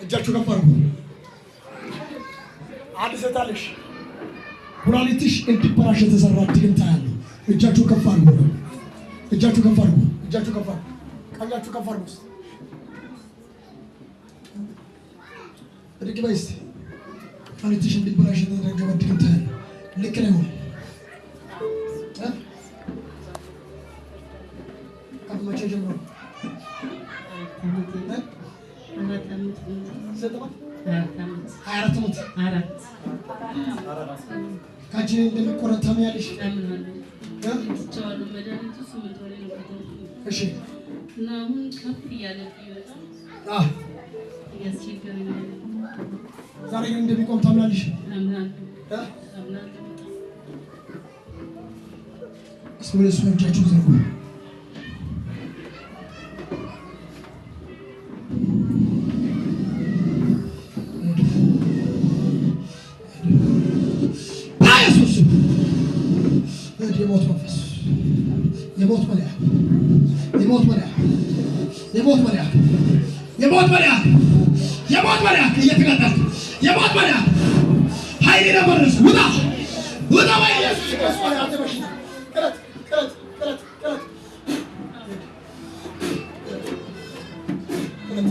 እጃችሁ ከፍ አድርጉ። አንድ ሴት አለሽ፣ ኩላሊትሽ እንዲበላሽ የተሰራ ድግምት አያለሁ። እጃችሁ ከፍ አድርጉ። እጃችሁ ከፍ አድርጉ። እጃችሁ ከፍ አድርጉ። ቀኛችሁ ከፍ አድርጉ። እስኪ ብድግ በይ እስኪ። ኩላሊትሽ እንዲበላሽ የተደረገ ድግምት አያለሁ። ልክ ነው ወይ? ከመቼ ጀምሮ? ስንት ዓመት? 24 ዓመት። ከአንቺ ላይ እንደሚቆረጥ ታምኛለሽ? ትቼዋለሁ። መድኃኒቱ 8 ወሬ ነው ከተውኩኝ እሺ እና አሁን ከፍ እያለብኝ በጣም እያስቸገረኝ ነው። ዛሬ ግን እንደሚቆም ታምናለሽ? አምናለሁ። እ? አምናለሁ በጣም። እስኪ ወደ እሱ እጃችሁን ዘርጉ። በኢየሱስ ስም የሞት መንፈስ፣ የሞት መልአክ፣ የሞት መልአክ፣ የሞት መልአክ፣ የሞት መልአክ፣ የሞት መልአክ እየተቀጠልክ፣ የሞት መልአክ ኃይሌን አፈረስ። ውጣ፣ ውጣ በኢየሱስ ክርስቶስ። አንተ በሽታ ቅረት፣ ቅረት፣ ቅረት፣ ቅረት፣ ቅረት፣ ቅረት።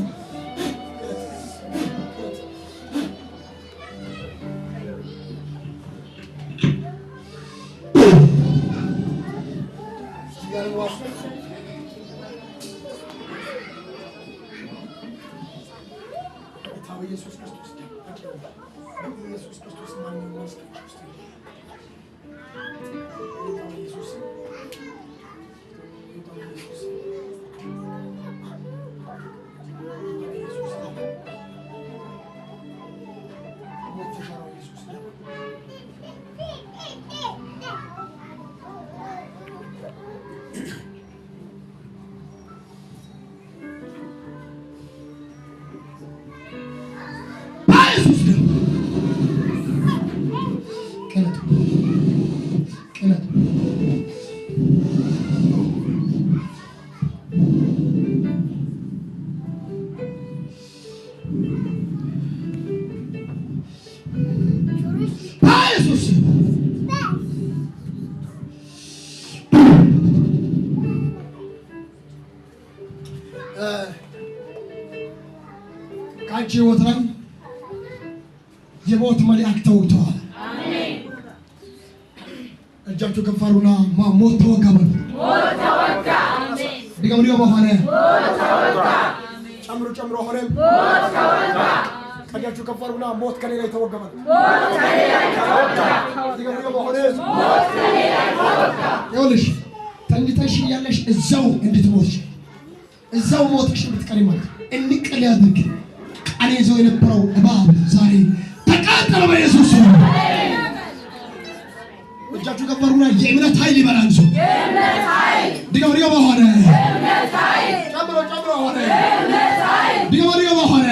ጌታ በኢየሱስ ክርስቶስ ደም በኢየሱስ ክርስቶስ ማንኛውም ማስቀመጫ ውስጥ የለም። ጌታ በኢየሱስ ስም፣ ጌታ በኢየሱስ ስም፣ ጌታ በኢየሱስ ስም፣ ሞት ተሻረው ኢየሱስ ደም። በኢየሱስ ደም ቅለጥ፣ ቅለጥ። በኢየሱስ ስም። ከአንቺ ህይወት ላይ የሞት መልአክ ተወግተዋል። እጃችሁ ከፍ አድርጉና ሞት ተወጋ በሉ። ድገሙ፣ ድገሙ። ሆነ ጨምሩ፣ ጨምሩ። ሆነ ቀኛችሁ ከፍ አድርጉና ሞት ከኔ ላይ ተወጋ በሉ። ድገሙ፣ ድገሙ። ሆነ ይኸውልሽ፣ ተኝተሽ እያለሽ እዛው እንድትሞትሽ፣ እዛው ሞትሽ እንድትቀሪ ማለት ነው። እንቅል ያድርግ። ቃል ይዞ የነበረው እባብ ዛሬ ተቃጠለ በኢየሱስ ስም። እጃችሁ ከፍ አድርጉና የእምነት ኃይል ይበላል ሰው። ድገሙ፣ ድገሙ። ሆነ ጨምሮ፣ ጨምሮ። ሆነ ድገሙ፣ ድገሙ። ሆነ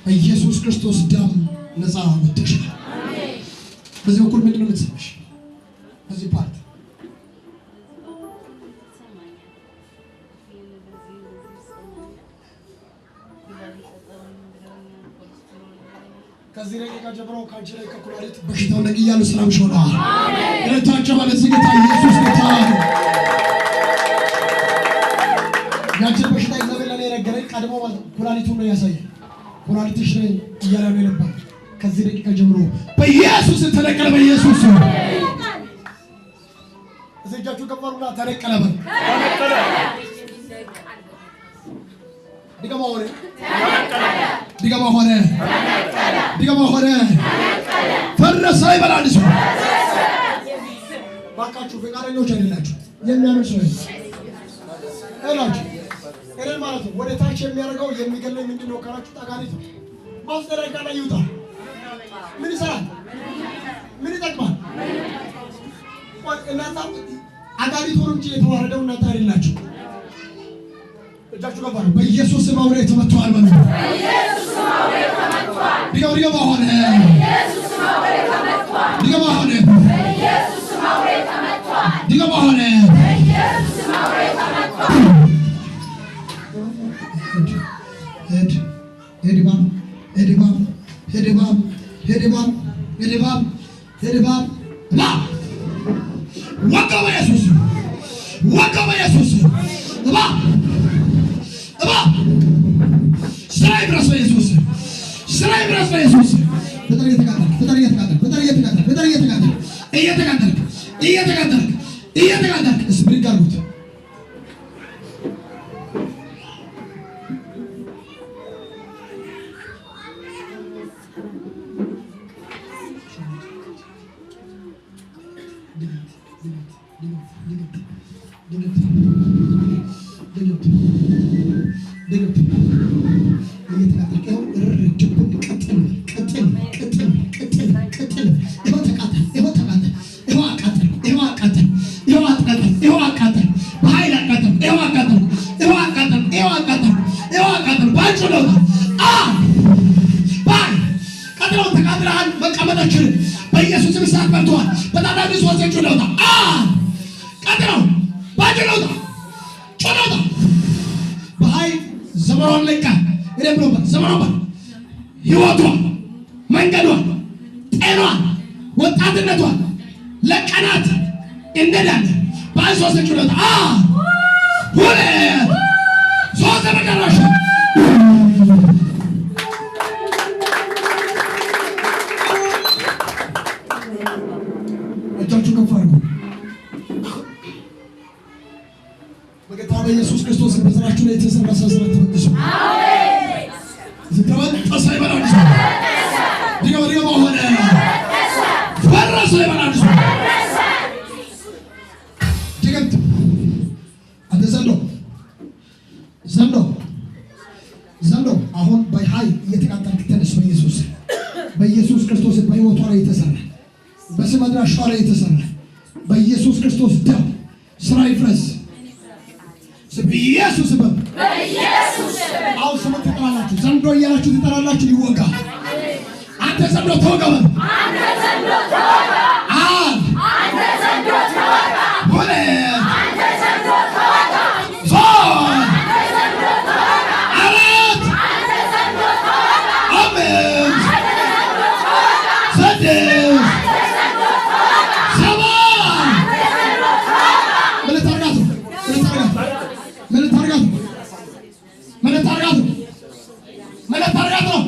በኢየሱስ ክርስቶስ ደም ነፃ ወጥተሻል። በዚህ በኩል ምንድን ነው የምትሰማሽ? በዚህ part? ይሰማኛል። ይህን በዚህ እንደዚህ ይሰማኛል። ኩላሊት ጠጠር ብለውኛል። ኮሌስትሮል ብለውኛል። ከዚህ ደቂቃ ጀምሮ ከአንቺ ላይ ከኩላሊት በሽታው ነቅያለሁ። ሰላምሽ ሆነዋል። እልልታችሁ ለዚህ ጌታ፣ ኢየሱስ ጌታ ነው። ያንቺን በሽታ እግዚአብሔር ለእኔ የነገረኝ ቀድሞ ማለት ነው፣ ኩላሊቱን ነው ያሳየኝ። ኩላሊትሽ ላይ እያለ ነው የነበረው። ከዚህ ደቂቃ ጀምሮ በኢየሱስ ተነቀለ። በኢየሱስ ስም እዚህ እጃችሁ ከፍ አድርጉና ተነቀለ በል። ድገማ ሆነ፣ ድገማ ሆነ፣ ድገማ ሆነ፣ ፈረሰ ይበል አንድ ሰው። ባካችሁ ፈቃደኞች አይደላችሁ። የሚያምን ሰው እላችሁ እኔን ማለት ነው። ወደ ታች የሚያደርገው የሚገለኝ ምንድን ነው ካላችሁ ጠቃሚት ነው። ማስደረጋ ላይ ይውጣ። ምን ይሰራል? ምን ይጠቅማል? ቆይ እናንተ አጋንንት ሆኖ እንጂ የተዋረደው እናንተ አይደላችሁ። እጃችሁ ገባ ነው። በኢየሱስ ስም አውሬ ተመቷል በሉ። ድገም ድገም። አሁን ድገም። አሁን ድገም። አሁን ሂድ ሂድ እባብ ሂድ እባብ ሂድ እባብ ሂድ እባብ ሂድ እባብ ሂድ እባብ እባብ ወጋው በኢየሱስ፣ ወጋው በኢየሱስ። እባብ እባብ ስራ ይፍረስ በኢየሱስ፣ ስራ ይፍረስ በኢየሱስ። ፍጥር እየተቃጠልክ፣ ፍጥር እየተቃጠልክ፣ ፍጥር እየተቃጠልክ፣ ፍጥር እየተቃጠልክ፣ እየተቃጠልክ፣ እየተቃጠልክ፣ እየተቃጠልክ። እስኪ ብድግ አድርጉት። ድግምት ድግምት ድግምት ድግምት እየተቃጠልክ ይኸው እርር ድብን ቅጥል ቅጥል ቅጥል ቅጥል ቅጥል። ይኸው ተቃጠል፣ ይኸው ተቃጠል፣ ይኸው አቃጠል፣ ይኸው አቃጠል፣ ይኸው አቃጠል፣ ይኸው አቃጠል፣ በኃይል አቃጠል፣ ይኸው አቃጠል፣ ይኸው አቃጠል፣ ይኸው አቃጠል፣ ይኸው አቃጠል። ባጭሩ ነው አ ባይ ቀጥለው ተቃጥለሃል። መቀመጥ አትችልም። በኢየሱስ ስም እሳት በልቶሃል። በታዳጊ ሶስት ጩኸት አ ቀጥለው ባጭሩ ነው ጩኸት በኃይል ዘመኗን ለቃ እኔ ብሎበት ዘመኗን፣ ህይወቷን፣ መንገዷን፣ ጤኗን፣ ወጣትነቷን ለቀናት እንሄዳለን። በአንድ ሶስት ጩኸት አ ሁለት ሶስት መጨረሻ። እጃችሁ ከፍ አድርጉ። በጌታ በኢየሱስ ክርስቶስ በዘራችሁ ላይ የተሰራ ሰንሰለት ተበጥሶ ተበጠሰ ይበላል። ድገም ድገም። ሆነ ፈረሰ ይበላል። ድገምት። አንተ ዘንዶ ዘንዶ ዘንዶ አሁን በኃይል እየተቃጠልክ ተነስ። በኢየሱስ ክርስቶስ በሕይወቷ ላይ የተሰራ፣ በስም አድራሿ ላይ የተሰራ በኢየሱስ ክርስቶስ ደም ስራ ይፍረስ። በኢየሱስ ስም አሁን ስምን ትጠራላችሁ፣ ዘንዶ እያላችሁ ትጠራላችሁ፣ ይወጋ። አንተ ዘንዶ ተወጋ በል። አንድ ሁለት ሶስት አራት አምስት ስድስት ሰባት። ምን ልታረጋት ነው? ምን ልታረጋት? ምን ልታረጋት ነው? ምን ልታረጋት ነው? ምን ልታረጋት ነው?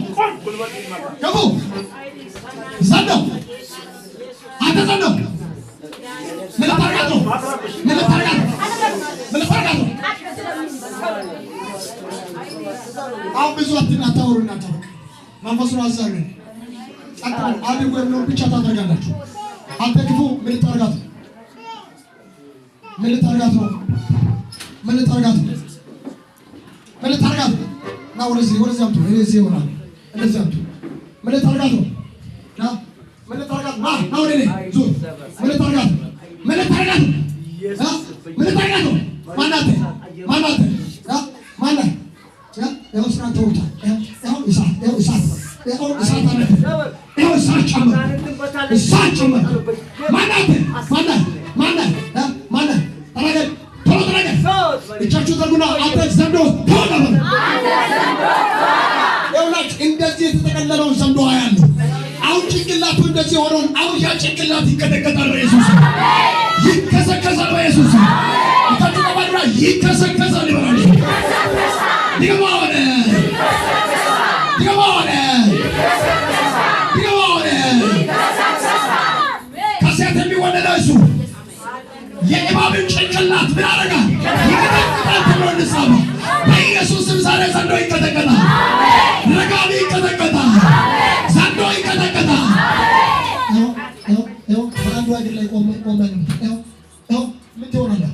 ግቡ። ዘንዶ አንተ ዘንዶ ምን ልታረጋት ነው? ምን ልታረጋት ነው? ምን ልታረጋት ነው? አሁን ብዙ አታወሩ እናንተ። በቃ መንፈሱን አዛሉ። ጸጥ በሉ። አድርጉ የሚለውን ብቻ ታደርጋላችሁ። አንተ ክፉ ምን ልታረጋት ነው? ምን ልታረጋት ነው? ምን ልታረጋት ነው? ምን ልታረጋት ነው? ና ወደዚህ፣ ወደዚህ አምጡ። እዚህ ይሆናል። እንደዚህ አምጡ። ምን ልታረጋት ነው? ና ምን ልታረጋት? ና ና ወደ እኔ ዙር። ምን ልታረጋት ነው? ምን ልታረጋት ነው? እ? ምን ልታረጋት ነው? ማናት? ማናት? እ? ማናት? እ? ይኸው ስራ ተውታል። ይኸው እሳት፣ ይኸው እሳት፣ ይኸው እሳት አለ። ይኸው እሳት ጨመር፣ እሳት ጨመር። ማናት? ማናት? ማናት? እ? ማናት? ተናገር፣ ቶሎ ተናገር። እጃችሁ ዘርጉና አንተ ዘንዶ ተወጋ በሉ። ይኸውላችሁ እንደዚህ የተጠቀለለውን ዘንዶ አያለሁ። አሁን ጭንቅላቱ እንደዚህ የሆነውን አሁን ያ ጭንቅላት ይቀጠቀጣል በኢየሱስ ስም። ይከሰከሳል በኢየሱስ ስም። እጃችሁ ተባሉና ይከሰከሳል ይበላል። ድገሙ አሁን፣ ድገሙ አሁን፣ ድገሙ አሁን። ከሴት የሚወለደው እሱ የእባብን ጭንቅላት ምን ያደርጋል? ይቀጠቅጣል ተብሎ እንጻፈ። በኢየሱስ ስም ዛሬ ዘንዶ ይቀጠቀጣል። ረጋቢ ይቀጠቀጣል። ዘንዶ ይቀጠቀጣል። ይኸው ይኸው ይኸው በአንዱ እግር ላይ ቆመ ቆመ ነው። ይኸው ይኸው ምን ትሆናለህ?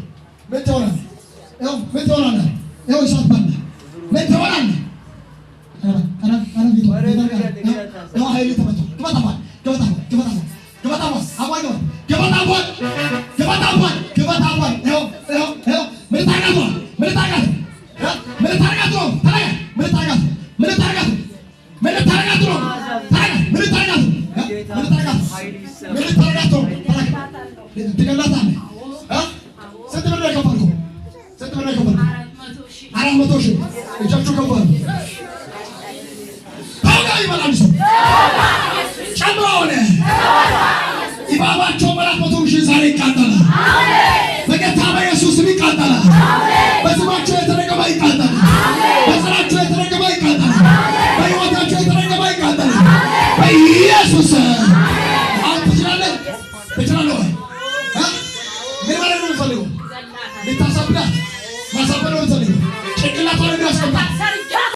ምን ትሆናለህ? ይኸው ምን ትሆናለህ? ይኸው እሳት በላ። ምን ትሆናለህ? ቀና ቀና ቀና ፊቱ ይኸው ኃይል ተመቷል። ግባ ታፏል፣ ግባ ታፏል፣ ግባ ታፏል፣ ግባ ታፏል፣ አፏን ግባ፣ ግባ ታፏል፣ ግባ ታፏል፣ ግባ ታፏል። ይኸው ይኸው ይኸው ምን ታውቃለህ? ምን ታውቃለህ? ምን ልታረጋት ነው? ተናገር። ምን ልታረጋት ነው? ምን ልታረጋት ነው? ምን ልታረጋት ነው? ተናገር። ምን ልታረጋት ነው? ምን ልታረጋት ነው? ምን ልታረጋት ነው? ተናገር። ትገላታለህ? እ? ስንት ብር ነው የከፈልከው? ስንት ብር ነው የከፈልከው? 400,000። 400,000። እጃችሁ ከፍ አድርጉ። ተውጋ ይበላል ሰው ጨምሮ ሆነ እባባቸው አራት